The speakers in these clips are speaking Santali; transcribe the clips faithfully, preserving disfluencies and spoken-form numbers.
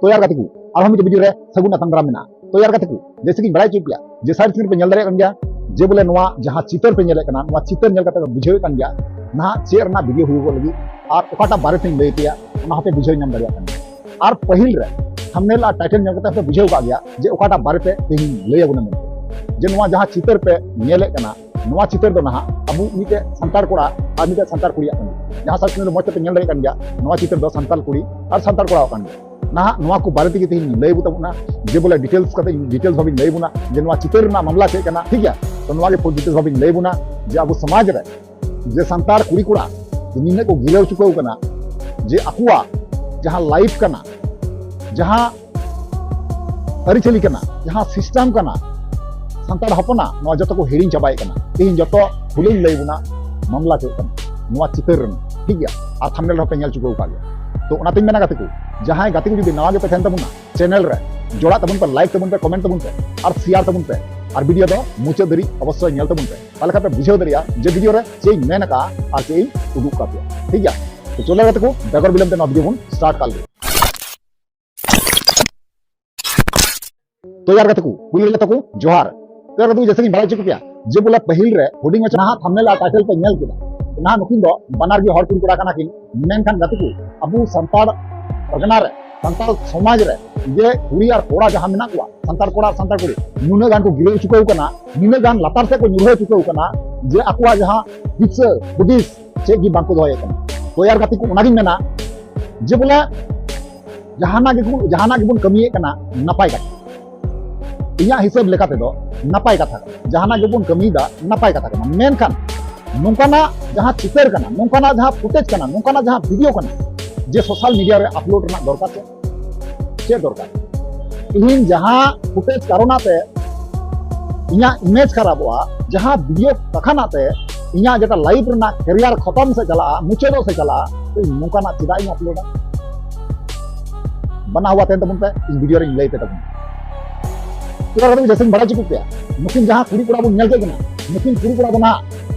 ᱛᱚ ᱭᱟᱨ ᱜᱟᱛᱮ ᱠᱚ, ᱟᱨᱦᱚᱸ ᱢᱤᱫᱴᱮᱡ ᱵᱷᱤᱰᱤᱭᱳ ᱨᱮ ᱥᱟᱹᱜᱩᱱ ᱟᱛᱟᱝ ᱫᱟᱨᱟᱢ ᱢᱮᱱᱟᱜᱼᱟ᱾ ᱛᱚ ᱭᱟᱨ ᱜᱟᱛᱮ ᱠᱚ, ᱡᱮᱭᱥᱮ ᱠᱤᱧ ᱵᱟᱲᱟᱭ ᱦᱚᱪᱚᱭᱮᱫ ᱯᱮᱭᱟ ᱡᱮ ᱥᱟᱭᱤᱰ ᱥᱠᱨᱤᱱ ᱯᱮ ᱧᱮᱞ ᱫᱟᱲᱮᱭᱟᱜ ᱠᱟᱱ ᱜᱮᱭᱟ ᱡᱮ ᱵᱚᱞᱮ ᱱᱚᱣᱟ ᱡᱟᱦᱟᱸ ᱪᱤᱛᱟᱹᱨ ᱯᱮ ᱧᱮᱞᱮᱫ ᱠᱟᱱᱟ, ᱱᱚᱣᱟ ᱪᱤᱛᱟᱹᱨ ᱧᱮᱞ ᱠᱟᱛᱮ ᱯᱮ ᱵᱩᱡᱷᱟᱹᱣᱮᱫ ᱠᱟᱱ ᱜᱮᱭᱟ ᱱᱟᱦᱟᱜ ᱪᱮᱫ ᱨᱮᱱᱟᱜ ᱵᱷᱤᱰᱤᱭᱳ ᱦᱩᱭᱩᱜᱚᱜ ᱞᱟᱹᱜᱤᱫ ᱟᱨ ᱚᱠᱟᱴᱟᱜ ᱵᱟᱨᱮ ᱛᱮᱧ ᱞᱟᱹᱭ ᱯᱮᱭᱟ, ᱚᱱᱟ ᱦᱚᱸᱯᱮ ᱵᱩᱡᱷᱟᱹᱣ ᱧᱟᱢ ᱫᱟᱲᱮᱭᱟᱜ ᱠᱟᱱ ᱜᱮᱭᱟ᱾ ᱟᱨ ᱯᱟᱹᱦᱤᱞ ᱨᱮ ᱛᱷᱟᱢᱵᱱᱮᱞ ᱟᱨ ᱴᱟᱭᱴᱮᱞ ᱧᱮᱞ ᱠᱟᱛᱮ ᱯᱮ ᱵᱩᱡᱷᱟᱹᱣ ᱠᱟᱜ ᱜᱮᱭᱟ ᱡᱮ ᱚᱠᱟᱴᱟᱜ ᱵᱟᱨᱮᱛᱮ ᱛᱮᱦᱮᱧ ᱞᱟᱹᱭ ᱟᱵᱚᱱᱟ ᱢᱮᱱᱛᱮ, ᱡᱮ ᱱᱚᱣᱟ ᱡᱟᱦᱟᱸ ᱪᱤᱛᱟᱹᱨ ᱯᱮ ᱧᱮᱞᱮᱫ ᱠᱟᱱᱟ, ᱱᱚᱣᱟ ᱪᱤᱛᱟᱹᱨ ᱫᱚ ᱱᱟᱦᱟᱜ ᱟᱵᱚ ᱢᱤᱫᱴᱮᱡ ᱥᱟᱱᱛᱟᱲ ᱠᱚᱲᱟ ᱟᱨ ᱢᱤᱫᱴᱮᱡ ᱥᱟᱱᱛᱟᱲ ᱠᱩᱲᱤᱭᱟᱜ ᱠᱟᱱᱟ᱾ ᱡᱟᱦᱟᱸ ᱥᱟᱭᱤᱰ ᱥᱠᱨᱤᱱ ᱨᱮ ᱢᱚᱡᱽ ᱛᱮᱯᱮ ᱧᱮᱞ ᱫᱟᱲᱮᱭᱟᱜ ᱠᱟᱱ ᱜᱮᱭᱟ, ᱱᱚᱣᱟ ᱪᱤᱛᱟᱹᱨ ᱫᱚ ᱥᱟᱱᱛᱟᱲ ᱠᱩᱲᱤ ᱟᱨ ᱥᱟᱱᱛᱟᱲ ᱠᱚᱲᱟᱣᱟᱜ ᱠᱟᱱ ᱜᱮᱭᱟ᱾ ᱱᱟᱦᱟᱜ ᱱᱚᱣᱟ ᱠᱚ ᱵᱟᱨᱮ ᱛᱮᱜᱮ ᱛᱮᱦᱮᱧ ᱞᱟᱹᱭ ᱟᱵᱚ ᱛᱟᱵᱚᱱᱟ, ᱡᱮ ᱵᱚᱞᱮ ᱰᱤᱴᱮᱞᱥ ᱠᱟᱛᱮ ᱰᱤᱴᱮᱞᱥ ᱵᱷᱟᱵᱮᱧ ᱞᱟᱹᱭ ᱟᱵᱚᱱᱟ ᱡᱮ ᱱᱚᱣᱟ ᱪᱤᱛᱟᱹᱨ ᱨᱮᱱᱟᱜ ᱢᱟᱢᱞᱟ ᱪᱮᱫ ᱠᱟᱱᱟ, ᱴᱷᱤᱠ ᱜᱮᱭᱟ? ᱛᱚ ᱱᱚᱣᱟ ᱜᱮ ᱯᱷᱩᱞ ᱰᱤᱴᱮᱞᱥ ᱵᱷᱟᱵᱮᱧ ᱞᱟᱹᱭ ᱟᱵᱚᱱᱟ ᱡᱮ ᱟᱵᱚ ᱥᱚᱢᱟᱡᱽ ᱨᱮ ᱡᱮ ᱥᱟᱱᱛᱟᱲ ᱠᱩᱲᱤ ᱠᱚᱲᱟ ᱡᱮ ᱱᱤᱱᱟᱹᱜ ᱠᱚ ᱜᱤᱨᱟᱹᱣ ᱪᱩᱠᱟᱹᱣ ᱠᱟᱱᱟ, ᱡᱮ ᱟᱠᱚᱣᱟᱜ ᱡᱟᱦᱟᱸ ᱞᱟᱭᱤᱯᱷ ᱠᱟᱱᱟ, ᱡᱟᱦᱟᱸ ᱟᱹᱨᱤᱪᱟᱹᱞᱤ ᱠᱟᱱᱟ, ᱡᱟᱦᱟᱸ ᱥᱤᱥᱴᱮᱢ ᱠᱟᱱᱟ ᱥᱟᱱᱛᱟᱲ ᱦᱚᱯᱚᱱᱟᱜ, ᱱᱚᱣᱟ ᱡᱚᱛᱚ ᱠᱚ ᱦᱤᱲᱤᱧ ᱪᱟᱵᱟᱭᱮᱫ ᱠᱟᱱᱟ᱾ ᱛᱮᱦᱮᱧ ᱡᱚᱛᱚ ᱠᱷᱩᱞᱟᱹᱧ ᱞᱟᱹᱭ ᱵᱚᱱᱟ ᱢᱟᱢᱞᱟ ᱪᱮᱫ ᱠᱟᱱᱟ ᱱᱚᱣᱟ ᱪᱤᱛᱟᱹᱨ ᱨᱮᱱᱟᱜ, ᱴᱷᱤᱠ ᱜᱮᱭᱟ? ᱟᱨ ᱛᱷᱟᱢᱵᱱᱮᱞ ᱦᱚᱸᱯᱮ ᱧᱮᱞ ᱪᱩᱠᱟᱹᱣ ᱟᱠᱟᱫ ᱜᱮᱭᱟ᱾ ᱛᱚ ᱚᱱᱟᱛᱮᱧ ᱢᱮᱱᱟ ᱜᱟᱛᱮ ᱠᱚ, ᱡᱟᱦᱟᱸᱭ ᱜᱟᱛᱮ ᱠᱚ ᱡᱩᱫᱤ ᱱᱟᱣᱟ ᱜᱮᱯᱮ ᱛᱟᱦᱮᱱ ᱛᱟᱵᱚᱱᱟ ᱪᱮᱱᱮᱞ ᱨᱮ, ᱡᱚᱲᱟᱜ ᱛᱟᱵᱚᱱ ᱯᱮ, ᱞᱟᱭᱤᱠ ᱛᱟᱵᱚᱱ ᱯᱮ, ᱠᱚᱢᱮᱱᱴ ᱛᱟᱵᱚᱱ ᱯᱮ ᱟᱨ ᱥᱮᱭᱟᱨ ᱛᱟᱵᱚᱱ ᱯᱮ᱾ ᱟᱨ ᱵᱷᱤᱰᱤᱭᱳ ᱫᱚ ᱢᱩᱪᱟᱹᱫ ᱫᱷᱟᱹᱨᱤᱡ ᱚᱵᱚᱥᱥᱳᱭ ᱧᱮᱞ ᱛᱟᱵᱚᱱ ᱯᱮ, ᱛᱟᱦᱞᱮ ᱠᱷᱟᱱ ᱯᱮ ᱵᱩᱡᱷᱟᱹᱣ ᱫᱟᱲᱮᱭᱟᱜᱼᱟ ᱡᱮ ᱵᱷᱤᱰᱤᱭᱳ ᱨᱮ ᱪᱮᱫ ᱤᱧ ᱢᱮᱱ ᱟᱠᱟᱫᱼᱟ ᱟᱨ ᱪᱮᱫ ᱤᱧ ᱩᱫᱩᱜ ᱠᱟᱜ ᱯᱮᱭᱟ, ᱴᱷᱤᱠ ᱜᱮᱭᱟ? ᱛᱚ ᱪᱚᱞᱚ ᱜᱟᱛᱮ ᱠᱚ, ᱵᱮᱜᱚᱨ ᱵᱤᱞᱚᱢ ᱛᱮ ᱱᱚᱣᱟ ᱵᱷᱤᱰᱤᱭᱳ ᱵᱚᱱ ᱥᱴᱟᱨᱴ ᱠᱟᱜ ᱞᱮᱜᱮ᱾ ᱛᱚ ᱭᱟᱨ ᱜᱟᱛᱮ ᱠᱚ, ᱯᱩᱭᱞᱩ ᱨᱮ ᱛᱟᱠᱚ ᱡᱚᱦᱟᱨ᱾ ᱛᱚ ᱭᱟᱨ ᱜᱟᱛᱮ ᱠᱚ, ᱡᱮᱭᱥᱮ ᱠᱤᱧ ᱵᱟᱲᱟᱭ ᱦᱚᱪᱚ ᱠᱮᱫ ᱯᱮᱭᱟ ᱡᱮ ᱵᱚᱞᱮ ᱯᱟᱹᱦᱤᱞ ᱨᱮ ᱦᱩᱰᱤᱧ ᱢᱟᱪᱷᱟ ᱱᱟᱦᱟᱜ ᱛᱷᱟᱢᱵᱱᱮᱞ ᱟᱨ ᱴᱟᱭᱴᱮᱞ ᱯᱮ ᱧᱮᱞ ᱠᱮᱫᱟ, ᱱᱟᱦᱟᱜ ᱱᱩᱠᱤᱱ ᱫᱚ ᱵᱟᱱᱟᱨ ᱜᱮ ᱦᱚᱲ ᱠᱩᱲᱤ ᱠᱚᱲᱟ ᱠᱟᱱᱟ ᱠᱤᱱ᱾ ᱢᱮᱱᱠᱷᱟᱱ ᱜᱟᱛᱮ ᱠᱚ, ᱟᱵᱚ ᱥᱟᱱᱛᱟᱲ ᱯᱟᱨᱜᱟᱱᱟ ᱨᱮ, ᱥᱟᱱᱛᱟᱲ ᱥᱚᱢᱟᱡᱽ ᱨᱮ ᱡᱮ ᱠᱩᱲᱤ ᱟᱨ ᱠᱚᱲᱟ ᱡᱟᱦᱟᱸ ᱢᱮᱱᱟᱜ ᱠᱚᱣᱟ, ᱥᱟᱱᱛᱟᱲ ᱠᱚᱲᱟ ᱟᱨ ᱥᱟᱱᱛᱟᱲ ᱠᱩᱲᱤ ᱱᱩᱱᱟᱹᱜ ᱜᱟᱱ ᱠᱚ ᱜᱤᱨᱟᱹᱣ ᱪᱩᱠᱟᱹᱣ ᱠᱟᱱᱟ, ᱱᱩᱱᱟᱹᱜ ᱜᱟᱱ ᱞᱟᱛᱟᱨ ᱥᱮᱫ ᱠᱚ ᱧᱩᱨᱦᱟᱹ ᱪᱩᱠᱟᱹᱣ ᱠᱟᱱᱟ ᱡᱮ ᱟᱠᱚᱣᱟᱜ ᱡᱟᱦᱟᱸ ᱫᱤᱥᱟᱹ ᱦᱩᱫᱤᱥ ᱪᱮᱫ ᱜᱮ ᱵᱟᱝᱠᱚ ᱫᱚᱦᱚᱭᱮᱫ ᱠᱟᱱᱟ᱾ ᱛᱚ ᱭᱟᱨ ᱜᱟᱛᱮ ᱠᱚ, ᱚᱱᱟᱜᱤᱧ ᱢᱮᱱᱟ ᱡᱮ ᱵᱚᱞᱮ ᱡᱟᱦᱟᱱᱟᱜ ᱜᱮᱵᱚᱱ, ᱡᱟᱦᱟᱱᱟᱜ ᱜᱮᱵᱚᱱ ᱠᱟᱹᱢᱤᱭᱮᱫ ᱠᱟᱱᱟ, ᱱᱟᱯᱟᱭ ᱠᱟᱛᱷᱟ᱾ ᱤᱧᱟᱹᱜ ᱦᱤᱥᱟᱹᱵ ᱞᱮᱠᱟ ᱛᱮᱫᱚ ᱱᱟᱯᱟᱭ ᱠᱟᱛᱷᱟ ᱠᱟᱱᱟ᱾ ᱡᱟᱦᱟᱱᱟᱜ ᱜᱮᱵᱚᱱ ᱠᱟᱹᱢᱤᱭᱮᱫᱟ, ᱱᱟᱯᱟᱭ ᱠᱟᱛᱷᱟ ᱠᱟᱱᱟ᱾ ᱢᱮᱱᱠᱷᱟᱱ ᱱᱚᱝᱠᱟᱱᱟᱜ ᱡᱟᱦᱟᱸ ᱪᱤᱛᱟᱹᱨ ᱠᱟᱱᱟ, ᱱᱚᱝᱠᱟᱱᱟᱜ ᱡᱟᱦᱟᱸ ᱯᱷᱩᱴᱮᱡᱽ ᱠᱟᱱᱟ, ᱱᱚᱝᱠᱟᱱᱟᱜ ᱡᱟᱦᱟᱸ ᱵᱷᱤᱰᱤᱭᱳ ᱠᱟᱱᱟ, ᱡᱮ ᱥᱳᱥᱟᱞ ᱢᱤᱰᱤᱭᱟ ᱨᱮ ᱟᱯᱞᱳᱰ ᱨᱮᱱᱟᱜ ᱫᱚᱨᱠᱟᱨ ᱪᱮᱫ? ᱪᱮᱫ ᱫᱚᱨᱠᱟᱨ? ᱛᱤᱦᱤᱧ ᱡᱟᱦᱟᱸ ᱯᱷᱩᱴᱮᱡᱽ ᱠᱟᱨᱚᱱᱟᱜ ᱛᱮ ᱤᱧᱟᱹᱜ ᱤᱢᱮᱡᱽ ᱠᱷᱟᱨᱟᱯᱚᱜᱼᱟ, ᱡᱟᱦᱟᱸ ᱵᱷᱤᱰᱤᱭᱳ ᱠᱟᱠᱷᱟᱱᱟᱜ ᱛᱮ ᱤᱧᱟᱹᱜ ᱡᱮᱴᱟ ᱞᱟᱭᱤᱯᱷ ᱨᱮᱱᱟᱜ ᱠᱮᱨᱤᱭᱟᱨ ᱠᱷᱚᱛᱚᱢ ᱥᱮᱫ ᱪᱟᱞᱟᱜᱼᱟ, ᱢᱩᱪᱟᱹᱫᱚᱜ ᱥᱮᱫ ᱪᱟᱞᱟᱜᱼᱟ, ᱛᱚ ᱤᱧ ᱱᱚᱝᱠᱟᱱᱟᱜ ᱪᱮᱫᱟᱜ ᱤᱧ ᱟᱯᱞᱳᱰᱟ? ᱵᱟᱱᱟ ᱦᱩᱣᱟ ᱛᱟᱦᱮᱱ ᱛᱟᱵᱚᱱ ᱯᱮ, ᱤᱧ ᱵᱷᱤᱰᱤᱭᱳ ᱨᱮᱧ ᱞᱟᱹᱭ ᱯᱮ ᱛᱟᱵᱚᱱ᱾ ᱪᱮᱫᱟᱜ ᱠᱟᱛᱮ ᱡᱮᱭᱥᱮᱧ ᱵᱟᱲᱟᱭ ᱦᱚᱪᱚ ᱠᱮᱫ ᱯᱮᱭᱟ, ᱱᱩᱠᱤᱱ ᱡᱟᱦᱟᱸ ᱠᱩᱲᱤ ᱠᱚᱲᱟ ᱵᱚᱱ ᱧᱮᱞ ᱠᱮᱫ ᱠᱤᱱᱟ, ᱱᱩᱠᱤᱱ ᱠᱩᱲᱤ ᱠᱚᱲᱟ ᱫᱚ ᱱᱟᱦᱟᱜ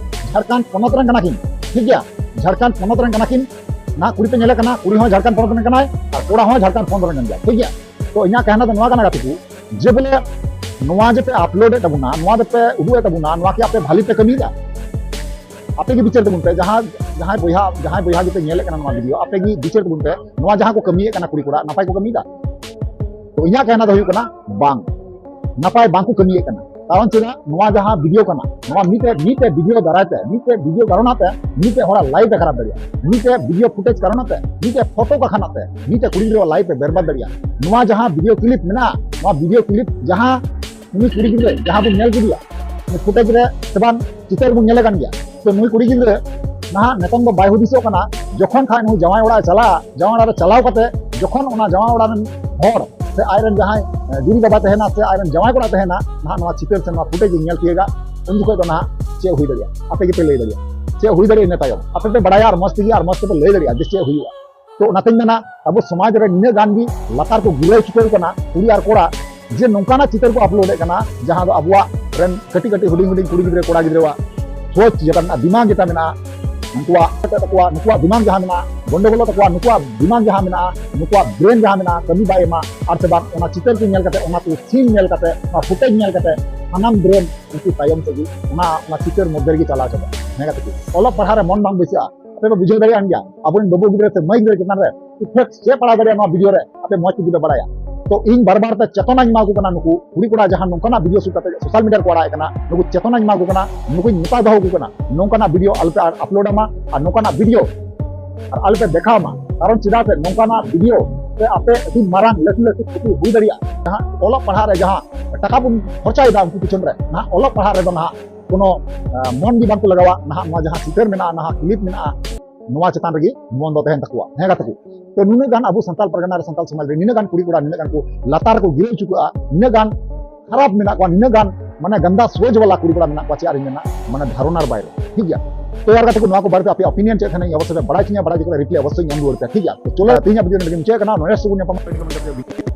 ᱡᱷᱟᱲᱠᱷᱚᱸᱰ ᱯᱚᱱᱚᱛ ᱨᱮᱱ ᱠᱟᱱᱟ ᱠᱤᱱ, ᱴᱷᱤᱠ ᱜᱮᱭᱟ? ᱡᱷᱟᱲᱠᱷᱚᱸᱰ ᱯᱚᱱᱚᱛ ᱨᱮᱱ ᱠᱟᱱᱟ ᱠᱤᱱ᱾ ᱱᱟ ᱠᱩᱲᱤ ᱯᱮ ᱧᱮᱞᱮ ᱠᱟᱱᱟ, ᱠᱩᱲᱤ ᱦᱚᱸ ᱡᱷᱟᱲᱠᱷᱚᱸᱰ ᱯᱚᱱᱚᱛ ᱨᱮᱱ ᱠᱟᱱᱟᱭ ᱟᱨ ᱠᱚᱲᱟ ᱦᱚᱸ ᱡᱷᱟᱲᱠᱷᱚᱸᱰ ᱯᱚᱱᱚᱛ ᱨᱮᱱ ᱠᱟᱱ ᱜᱮᱭᱟ, ᱴᱷᱤᱠ ᱜᱮᱭᱟ? ᱛᱚ ᱤᱧᱟᱹᱜ ᱠᱟᱦᱱᱟ ᱫᱚ ᱱᱚᱣᱟ ᱠᱟᱱᱟ ᱜᱟᱛᱮ ᱠᱚ, ᱡᱮ ᱵᱚᱞᱮ ᱱᱚᱣᱟ ᱡᱮ ᱯᱮ ᱟᱯᱞᱳᱰ ᱮᱫ ᱛᱟᱵᱚᱱᱟ, ᱱᱚᱣᱟ ᱫᱚ ᱯᱮ ᱩᱫᱩᱜ ᱮᱫ ᱛᱟᱵᱚᱱᱟ, ᱱᱚᱣᱟ ᱠᱤ ᱟᱯᱮ ᱵᱷᱟᱞᱤ ᱯᱮ ᱠᱟᱹᱢᱤᱭᱮᱫᱟ? ᱟᱯᱮ ᱜᱮ ᱵᱤᱪᱟᱹᱨ ᱛᱟᱵᱚᱱ ᱯᱮ, ᱡᱟᱦᱟᱸ ᱡᱟᱦᱟᱸᱭ ᱵᱚᱭᱦᱟ ᱡᱟᱦᱟᱸᱭ ᱵᱚᱭᱦᱟ ᱜᱮᱯᱮ ᱧᱮᱞᱮᱫ ᱠᱟᱱᱟ ᱱᱚᱣᱟ ᱵᱷᱤᱰᱤᱭᱳ, ᱟᱯᱮ ᱜᱮ ᱵᱤᱪᱟᱹᱨ ᱛᱟᱵᱚᱱ ᱯᱮ, ᱱᱚᱣᱟ ᱡᱟᱦᱟᱸ ᱠᱚ ᱠᱟᱹᱢᱤᱭᱮᱫ ᱠᱟᱱᱟ ᱠᱩᱲᱤ ᱠᱚᱲᱟ, ᱱᱟᱯᱟᱭ ᱠᱚ ᱠᱟᱹᱢᱤᱭᱮᱫᱟ? ᱛᱚ ᱤᱧᱟᱹᱜ ᱠᱟᱦᱱᱟ ᱫᱚ ᱦᱩᱭᱩᱜ ᱠᱟᱱᱟ ᱵᱟᱝ, ᱱᱟᱯᱟᱭ ᱵᱟᱝ ᱠᱚ ᱠᱟᱹᱢᱤᱭᱮᱫ ᱠᱟᱱᱟ᱾ ᱠᱟᱨᱚᱱ ᱪᱮᱫᱟᱜ? ᱱᱚᱣᱟ ᱡᱟᱦᱟᱸ ᱵᱷᱤᱰᱤᱭᱳ ᱠᱟᱱᱟ, ᱱᱚᱣᱟ ᱢᱤᱫᱴᱮᱡ ᱢᱤᱫᱴᱮᱡ ᱵᱷᱤᱰᱤᱭᱳ ᱫᱟᱨᱟᱭ ᱛᱮ, ᱢᱤᱫᱴᱮᱡ ᱵᱷᱤᱰᱤᱭᱳ ᱠᱟᱨᱚᱱᱟᱜ ᱛᱮ ᱢᱤᱫᱴᱮᱡ ᱦᱚᱲᱟᱜ ᱞᱟᱭᱤᱯᱷ ᱮ ᱠᱷᱟᱨᱟᱯ ᱫᱟᱲᱮᱭᱟᱜᱼᱟ, ᱢᱤᱫᱴᱮᱡ ᱵᱷᱤᱰᱤᱭᱳ ᱯᱷᱩᱴᱮᱡᱽ ᱠᱟᱨᱚᱱᱟᱜ ᱛᱮ, ᱢᱤᱫᱴᱮᱡ ᱯᱷᱳᱴᱳ ᱠᱟᱠᱷᱟᱱᱟᱜ ᱛᱮ ᱢᱤᱫᱴᱮᱡ ᱠᱩᱲᱤ ᱜᱤᱫᱽᱨᱟᱹᱣᱟᱜ ᱞᱟᱭᱤᱯᱷ ᱮ ᱵᱮᱨᱵᱟᱫ ᱫᱟᱲᱮᱭᱟᱜᱼᱟ᱾ ᱱᱚᱣᱟ ᱡᱟᱦᱟᱸ ᱵᱷᱤᱰᱤᱭᱳ ᱠᱞᱤᱯ ᱢᱮᱱᱟᱜᱼᱟ, ᱱᱚᱣᱟ ᱵᱷᱤᱰᱤᱭᱳ ᱠᱞᱤᱯ ᱡᱟᱦᱟᱸ ᱩᱱᱤ ᱠᱩᱲᱤ ᱜᱤᱫᱽᱨᱟᱹ ᱡᱟᱦᱟᱸ ᱵᱚᱱ ᱧᱮᱞ ᱠᱮᱫᱮᱭᱟ, ᱩᱱᱤ ᱯᱷᱩᱴᱮᱡᱽ ᱨᱮ ᱥᱮ ᱵᱟᱝ ᱪᱤᱛᱟᱹᱨ ᱵᱚᱱ ᱧᱮᱞᱮ ᱠᱟᱱ ᱜᱮᱭᱟ᱾ ᱛᱚ ᱱᱩᱭ ᱠᱩᱲᱤ ᱜᱤᱫᱽᱨᱟᱹ ᱱᱟᱦᱟᱜ ᱱᱤᱛᱚᱝ ᱫᱚ ᱵᱟᱭ ᱦᱩᱫᱤᱥᱚᱜ ᱠᱟᱱᱟ, ᱡᱚᱠᱷᱚᱱ ᱠᱷᱟᱡ ᱱᱩᱭ ᱡᱟᱶᱟᱭ ᱚᱲᱟᱜ ᱮ ᱪᱟᱞᱟᱜᱼᱟ, ᱡᱟᱶᱟᱭ ᱚᱲᱟᱜ ᱨᱮ ᱪᱟᱞᱟᱣ ᱠᱟᱛᱮ ᱡᱚᱠᱷᱚᱱ ᱚᱱᱟ ᱡᱟᱶᱟᱭ ᱚᱲᱟᱜ ᱨᱮᱱ ᱦᱚᱲ ᱥᱮ ᱟᱡᱨᱮᱱ ᱡᱟᱦᱟᱸᱭ, ᱮ, ᱡᱩᱨᱤ ᱵᱟᱵᱟ ᱛᱟᱦᱮᱱᱟ ᱥᱮ ᱟᱡᱨᱮᱱ ᱡᱟᱶᱟᱭ ᱠᱚᱲᱟ ᱛᱟᱦᱮᱱᱟ, ᱱᱟᱦᱟᱜ ᱱᱚᱣᱟ ᱪᱤᱛᱟᱹᱨ ᱥᱮ ᱱᱚᱣᱟ ᱯᱷᱩᱴᱮᱡᱽ ᱧᱮᱞ ᱛᱤᱭᱳᱜᱟ, ᱩᱱ ᱡᱚᱠᱷᱚᱡ ᱫᱚ ᱱᱟᱦᱟᱜ ᱪᱮᱫ ᱦᱩᱭ ᱫᱟᱲᱮᱭᱟᱜᱼᱟ? ᱟᱯᱮ ᱜᱮᱯᱮ ᱞᱟᱹᱭ ᱫᱟᱲᱮᱭᱟᱜᱼᱟ ᱪᱮᱫ ᱦᱩᱭ ᱫᱟᱲᱮᱭᱟᱜᱼᱟ ᱤᱱᱟᱹ ᱛᱟᱭᱚᱢ᱾ ᱟᱯᱮ ᱯᱮ ᱵᱟᱲᱟᱭᱟ ᱟᱨ ᱢᱚᱡᱽ ᱛᱮᱜᱮ, ᱟᱨ ᱢᱚᱡᱽ ᱛᱮᱯᱮ ᱞᱟᱹᱭ ᱫᱟᱲᱮᱭᱟᱜᱼᱟ ᱡᱮ ᱪᱮᱫ ᱦᱩᱭᱩᱜᱼᱟ᱾ ᱛᱚ ᱚᱱᱟᱛᱮᱧ ᱢᱮᱱᱟ, ᱟᱵᱚ ᱥᱚᱢᱟᱡᱽ ᱨᱮ ᱱᱤᱱᱟᱹᱜ ᱜᱟᱱ ᱜᱮ ᱞᱟᱛᱟᱨ ᱠᱚ ᱜᱤᱨᱟᱹᱣ ᱪᱩᱠᱟᱹᱣ ᱠᱟᱱᱟ ᱠᱩᱲᱤ ᱟᱨ ᱠᱚᱲᱟ, ᱡᱮ ᱱᱚᱝᱠᱟᱱᱟᱜ ᱪᱤᱛᱟᱹᱨ ᱠᱚ ᱟᱯᱞᱳᱰ ᱮᱫ ᱠᱟᱱᱟ, ᱡᱟᱦᱟᱸ ᱫᱚ ᱟᱵᱚᱣᱟᱜ ᱨᱮᱱ ᱠᱟᱹᱴᱤᱡ ᱠᱟᱹᱴᱤᱡ ᱦᱩᱰᱤᱧ ᱦᱩᱰᱤᱧ ᱠᱩᱲᱤ ᱜᱤᱫᱽᱨᱟᱹ ᱠᱚᱲᱟ ᱜᱤᱫᱽᱨᱟᱹᱣᱟᱜ ᱥᱳᱪ ᱡᱮᱴᱟ ᱢᱮᱱᱟᱜᱼᱟ, ᱫᱤᱢᱟᱜᱽ ᱡᱮᱴᱟ ᱢᱮᱱᱟᱜᱼᱟ, ᱩᱱᱠᱩᱣᱟᱜ ᱛᱟᱠᱚᱣᱟ, ᱱᱩᱠᱩᱣᱟᱜ ᱫᱤᱢᱟᱜᱽ ᱡᱟᱦᱟᱸ ᱢᱮᱱᱟᱜᱼᱟ, ᱜᱚᱱᱰᱚᱜᱳᱞ ᱛᱟᱠᱚᱣᱟ, ᱱᱩᱠᱩᱣᱟᱜ ᱫᱤᱢᱟᱜᱽ ᱡᱟᱦᱟᱸ ᱢᱮᱱᱟᱜᱼᱟ, ᱱᱩᱠᱩᱣᱟᱜ ᱵᱨᱮᱱ ᱡᱟᱦᱟᱸ ᱢᱮᱱᱟᱜᱼᱟ, ᱠᱟᱹᱢᱤ ᱵᱟᱭ ᱮᱢᱟ, ᱟᱨ ᱥᱮ ᱵᱟᱝ ᱚᱱᱟ ᱪᱤᱛᱟᱹᱨ ᱠᱚ ᱧᱮᱞ ᱠᱟᱛᱮ, ᱚᱱᱟ ᱠᱚ ᱥᱤᱱ ᱧᱮᱞ ᱠᱟᱛᱮ, ᱚᱱᱟ ᱯᱷᱩᱴᱮᱡᱽ ᱧᱮᱞ ᱠᱟᱛᱮ ᱥᱟᱱᱟᱢ ᱵᱨᱮᱱ ᱩᱱᱠᱩ ᱛᱟᱭᱚᱢ ᱥᱮᱫ ᱜᱮ ᱚᱱᱟ, ᱚᱱᱟ ᱪᱤᱛᱟᱹᱨ ᱢᱚᱫᱽᱫᱷᱮ ᱨᱮᱜᱮ ᱪᱟᱞᱟᱣ ᱪᱟᱵᱟᱜᱼᱟ᱾ ᱦᱮᱸ ᱜᱟᱛᱮ ᱠᱚ, ᱚᱞᱚᱜ ᱯᱟᱲᱦᱟᱜ ᱨᱮ ᱢᱚᱱ ᱵᱟᱝ ᱵᱟᱹᱭᱥᱟᱹᱜᱼᱟ᱾ ᱟᱯᱮ ᱯᱮ ᱵᱩᱡᱷᱟᱹᱣ ᱫᱟᱲᱮᱭᱟᱜ ᱠᱟᱱ ᱜᱮᱭᱟ, ᱟᱵᱚᱨᱮᱱ ᱵᱟᱹᱵᱩ ᱜᱤᱫᱽᱨᱟᱹ ᱥᱮ ᱢᱟᱹᱭ ᱜᱤᱫᱽᱨᱟᱹ ᱪᱮᱛᱟᱱ ᱨᱮ effect ᱪᱮᱫ ᱯᱟᱲᱟᱣ ᱫᱟᱲᱮᱭᱟᱜᱼᱟ ᱱᱚᱣᱟ ᱵᱷᱤᱰᱤᱭᱳ ᱨᱮ, ᱟᱯᱮ ᱢᱚᱡᱽ ᱛᱮᱜᱮ ᱯᱮ ᱵᱟᱲᱟᱭᱟ᱾ ᱛᱚ ᱤᱧ ᱵᱟᱨ ᱵᱟᱨ ᱛᱮ ᱪᱮᱛᱚᱱᱟᱧ ᱮᱢᱟ ᱠᱚ ᱠᱟᱱᱟ, ᱱᱩᱠᱩ ᱠᱩᱲᱤ ᱠᱚᱲᱟ ᱡᱟᱦᱟᱸ ᱱᱚᱝᱠᱟᱱᱟᱜ ᱵᱷᱤᱰᱤᱭᱳ ᱥᱩᱴ ᱠᱟᱛᱮ ᱥᱳᱥᱟᱞ ᱢᱤᱰᱤᱭᱟ ᱨᱮᱠᱚ ᱟᱲᱟᱜ ᱮᱫ ᱠᱟᱱᱟ, ᱱᱩᱠᱩ ᱪᱮᱛᱚᱱᱟᱧ ᱮᱢᱟ ᱠᱚ ᱠᱟᱱᱟ, ᱱᱩᱠᱩᱧ ᱢᱮᱛᱟ ᱫᱚᱦᱚ ᱟᱠᱚ ᱠᱟᱱᱟ, ᱱᱚᱝᱠᱟᱱᱟᱜ ᱵᱷᱤᱰᱤᱭᱳ ᱟᱞᱚᱯᱮ ᱟᱯᱞᱳᱰ ᱟᱢᱟ ᱟᱨ ᱱᱚᱝᱠᱟᱱᱟᱜ ᱵᱷᱤᱰᱤᱭᱳ ᱟᱨ ᱟᱞᱚᱯᱮ ᱫᱮᱠᱷᱟᱣ ᱢᱟ᱾ ᱠᱟᱨᱚᱱ ᱪᱮᱫᱟᱜ ᱥᱮ ᱱᱚᱝᱠᱟᱱᱟᱜ ᱵᱷᱤᱰᱤᱭᱳ ᱛᱮ ᱟᱯᱮ ᱟᱹᱰᱤ ᱢᱟᱨᱟᱝ ᱞᱟᱹᱴᱩ ᱞᱟᱹᱴᱩ ᱠᱷᱚᱛᱤ ᱦᱩᱭ ᱫᱟᱲᱮᱭᱟᱜᱼᱟ᱾ ᱡᱟᱦᱟᱸ ᱚᱞᱚᱜ ᱯᱟᱲᱦᱟᱜ ᱨᱮ ᱡᱟᱦᱟᱸ ᱴᱟᱠᱟ ᱵᱚᱱ ᱠᱷᱚᱨᱪᱟᱭᱮᱫᱟ ᱩᱱᱠᱩ ᱯᱤᱪᱷᱚᱱ ᱨᱮ, ᱱᱟᱦᱟᱜ ᱚᱞᱚᱜ ᱯᱟᱲᱦᱟᱜ ᱨᱮᱫᱚ ᱱᱟᱦᱟᱜ ᱠᱳᱱᱳ, ᱟᱸ, ᱢᱚᱱ ᱜᱮ ᱵᱟᱝᱠᱚ ᱞᱟᱜᱟᱣᱟ᱾ ᱱᱟᱦᱟᱜ ᱱᱚᱣᱟ ᱡᱟᱦᱟᱸ ᱪᱤᱛᱟᱹᱨ ᱢᱮᱱᱟᱜᱼᱟ, ᱱᱟᱦᱟᱜ ᱠᱞᱤᱯ ᱢᱮᱱᱟᱜᱼᱟ, ᱱᱚᱣᱟ ᱪᱮᱛᱟᱱ ᱨᱮᱜᱮ ᱢᱚᱱ ᱫᱚ ᱛᱟᱦᱮᱱ ᱛᱟᱠᱚᱣᱟ᱾ ᱦᱮᱸ ᱜᱟᱛᱮ ᱠᱚ, ᱛᱚ ᱱᱩᱱᱟᱹᱜ ᱜᱟᱱ ᱟᱵᱚ ᱥᱟᱱᱛᱟᱲ ᱯᱟᱨᱜᱟᱱᱟ ᱨᱮ, ᱥᱟᱱᱛᱟᱲ ᱥᱚᱢᱟᱡᱽ ᱨᱮ ᱱᱤᱱᱟᱹᱜ ᱜᱟᱱ ᱠᱩᱲᱤ ᱠᱚᱲᱟ, ᱱᱤᱱᱟᱹᱜ ᱜᱟᱱ ᱠᱚ ᱞᱟᱛᱟᱨ ᱨᱮᱠᱚ ᱜᱤᱨᱟᱹ ᱦᱚᱪᱚ ᱠᱟᱜᱼᱟ, ᱱᱤᱱᱟᱹᱜ ᱜᱟᱱ ᱠᱷᱟᱨᱟᱯ ᱢᱮᱱᱟᱜ ᱠᱚᱣᱟ, ᱱᱤᱱᱟᱹᱜ ᱜᱟᱱ ᱢᱟᱱᱮ ᱜᱟᱱᱫᱟ ᱥᱳᱪ ᱵᱟᱞᱟ ᱠᱩᱲᱤ ᱠᱚᱲᱟ ᱢᱮᱱᱟᱜ ᱠᱚᱣᱟ, ᱪᱮᱫ ᱟᱨᱤᱧ ᱢᱮᱱᱟ, ᱢᱟᱱᱮ ᱫᱷᱟᱨᱚᱱᱟᱨ ᱵᱟᱭᱨᱮ᱾ ᱴᱷᱤᱠ ᱜᱮᱭᱟ, ᱛᱚ ᱭᱟᱨ ᱜᱟᱛᱮ ᱠᱚ, ᱱᱚᱣᱟ ᱠᱚ ᱵᱟᱨᱮᱛᱮ ᱟᱯᱮ opinion ᱪᱮᱫ ᱛᱟᱦᱮᱱᱟ, ᱤᱧ ᱚᱵᱚᱥᱥᱳᱭ ᱯᱮ ᱵᱟᱲᱟᱭ ᱦᱚᱪᱚᱧᱟ, ᱵᱟᱲᱟᱭ ᱦᱚᱪᱚ ᱠᱟᱛᱮ reply ᱚᱵᱚᱥᱥᱳᱭ ᱤᱧ ᱮᱢ ᱨᱩᱣᱟᱹᱲ ᱯᱮᱭᱟ᱾ ᱴᱷᱤᱠ ᱜᱮᱭᱟ, ᱛᱚ ᱪᱚᱞᱚ ᱛᱮᱦᱮᱧᱟᱜ ᱵᱷᱤᱰᱤᱭᱳ ᱱᱚᱰᱮ ᱜᱮ ᱢᱩᱪᱟᱹᱫ ᱠᱟᱱᱟ, next ᱵᱚᱱ ᱧᱟᱯᱟᱢᱟ ᱟᱹᱰᱤ ᱜᱟᱱ ᱜᱟᱛᱮ᱾